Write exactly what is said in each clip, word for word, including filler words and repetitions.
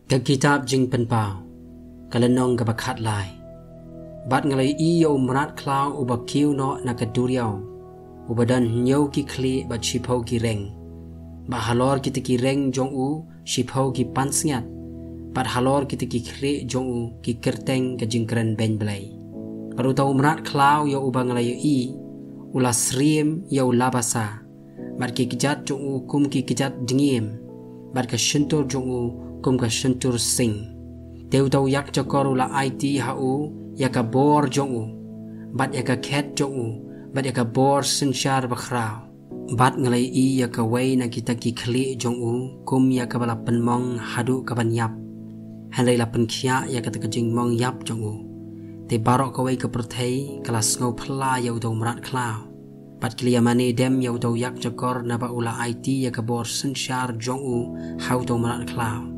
Ka kitab Jingpynpaw, ka lynnong kaba khatlai. Bad nga la ïohi ïa u mrad khlaw uba kiew noh na ka duriaw, uba don hynñiew ki khlieh bad shiphew ki reng. Bad halor kita ki reng jong u shiphew ki pansngiat, bad halor kita ki khlieh jong u ki kyrteng ka jingkren beiñ Blei. Bad uta u mrad khlaw ïa uba nga la ïohi, u la syriem ïa u labasa, bad ki kjat jong u kum ki kjat dngiem, bad ka shyntur jong u kum ka shyntur sing. Te uta u ïakjakor u la aiti ha u ïa ka bor jong u, bad ïa ka khet jong u, bad ïa ka bor synshar bakhraw. Bad nga la ïohi ïa kawei na kita ki khlieh jong u kum ïa kaba la pynmong haduh kaban ïap, hynrei la pynkhiah ïa kata ka jingmong ïap jong u. Te baroh kawei ka pyrthei ka la sngew phylla ïa uta u mrad khlaw, bad ki la ïamane dem ïa uta u ïakjakor naba u la aiti ïa ka bor synshar jong u ha uta u mrad khlaw.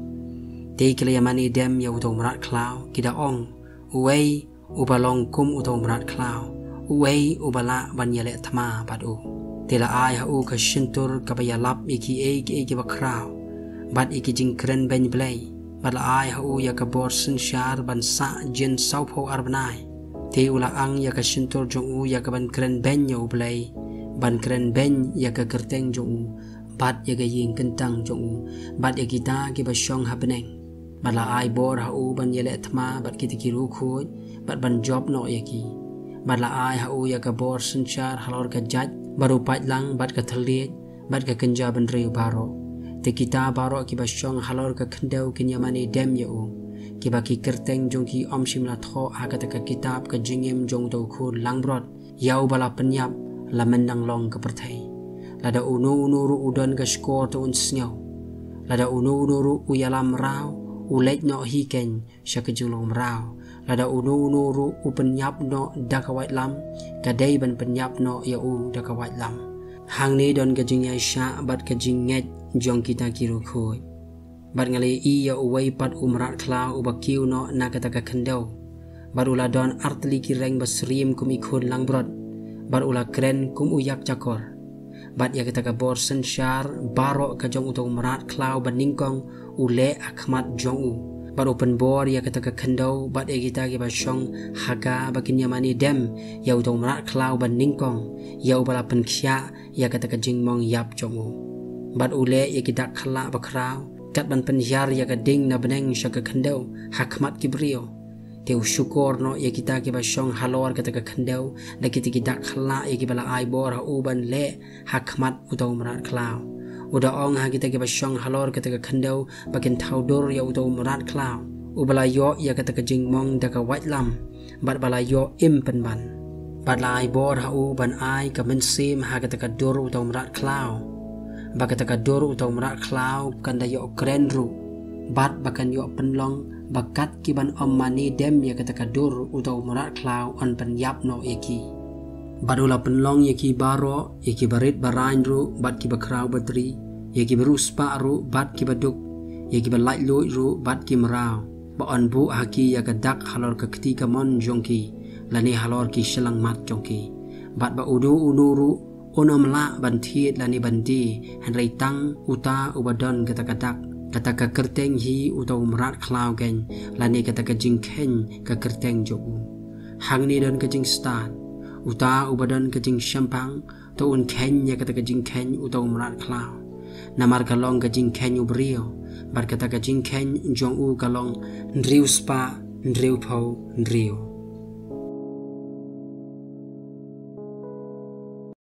Te ki la ïamane dem ïa uta u mrad khlaw, ki da ong, uei uba long kum uta u mrad khlaw, uei uba lah ban ïaleh thma bad u. Te la ai ha u ka shyntur kaba ïalap ïa kiei kiei kiba khraw, bad ïa ki jingkren beiñ Blei, bad la ai ha u ïa ka bor synshar ban sah jin sawphew ar bnai. Te u la ang ïa ka shyntur jong u ïa kaban kren beiñ ïa U Blei, ban kren beiñ ïa ka kyrteng jong u, bad ïa ka ïing kyntang jong u, bad ïa kita kiba shong ha bneng. Bad la ai bor ha u ban ïaleh thma bad kita ki riewkhuid, bad ban jop noh ïa ki. Bad la ai ha u ïa ka bor synshar halor ka jait, bad u paitlang, bad ka thylliej, bad ka kynja bynriew baroh. Te kita baroh kiba shong halor ka khyndew kin ïamane dem ïa u, kiba ki kyrteng jong ki ym shym la thoh ha kata ka kitab ka jingim jong uta u Khun langbrot, ïa uba la pynïap, la myndang long ka pyrthei. Lada uno uno ruh u don ka shkor, to un sngew. Lada uno uno ruh u ïalam mraw, u leit noh hi keiñ sha ka jinglong mraw. Lada uno uno ruh u pynïap noh da ka waitlam, ka dei ban pynïap noh ïa u da ka waitlam. Hangne don ka jingïaishah bad ka jingngeit jong kita ki riewkhuid. Bad nga la ïohi ïa uwei pat u mrad khlaw uba kiew noh na kata ka khyndew, bad u la don artylli ki reng ba syriem kum i khun langbrot, bad u la kren kum u ïakjakor. Bad ïa kata ka bor synshar baroh ka jong uta u mrad khlaw ba nyngkong u leh ha khmat jong u, bad u pynbor ïa kata ka khyndew bad ïa kita kiba shong ha ka, ba kin ïamane dem ïa uta u mrad khlaw ba nyngkong, ïa uba la pynkhiah ïa kata ka jingmong ïap jong u. Bad u leh ïa ki dak khyllah bakhraw, kat ban pynhiar ïa ka ding na bneng sha ka khyndew ha khmat ki briew. Te u shukor noh ïa kita kiba shong halor kata ka khyndew da kita ki dak khyllah ïa kiba la ai bor ha u ban leh ha khmat uta u mrad khlaw. U da ong ha kita kiba shong halor kata ka khyndew ba kin thaw dur ïa uta u mrad khlaw, uba la ïoh ïa kata ka jingmong da ka waitlam, bad ba la ïoh im pynban. Bad la ai bor ha u ban ai ka mynsiem ha kata ka dur uta u mrad khlaw, ba kata ka dur uta u mrad khlaw kan da ïoh kren ruh, bad ba kan ïoh pynlong ba kat ki ban ym mane dem ïa kata ka dur uta u mrad khlaw yn pynïap noh ïa ki. Bad u la pynlong ïa ki baroh, ïa ki barit baraiñ ruh bad ki bakhraw batri, ïa ki bariewspah ruh bad ki baduk, ïa ki balaitluid ruh bad ki mraw, ba yn buh ha ki ïa ka dak halor ka kti kamon jong ki, lane halor ki shyllangmat jong ki. Bad ba uno uno ruh un ym lah ban thied lane ban die, hynrei tang uta uba don kata ka dak, kata ka kyrteng hi uta u mrad khlaw keiñ, lane kata ka jingkheiñ ka kyrteng jong u. Hangne don ka jingstad, uta uba don ka jingshemphang, to un kheiñ ïa kata ka jingkheiñ uta u mrad khlaw. Namar ka long ka jingkheiñ u briew, bad kata ka jingkheiñ jong u ka long hynriewspah hynriewphew hynriew.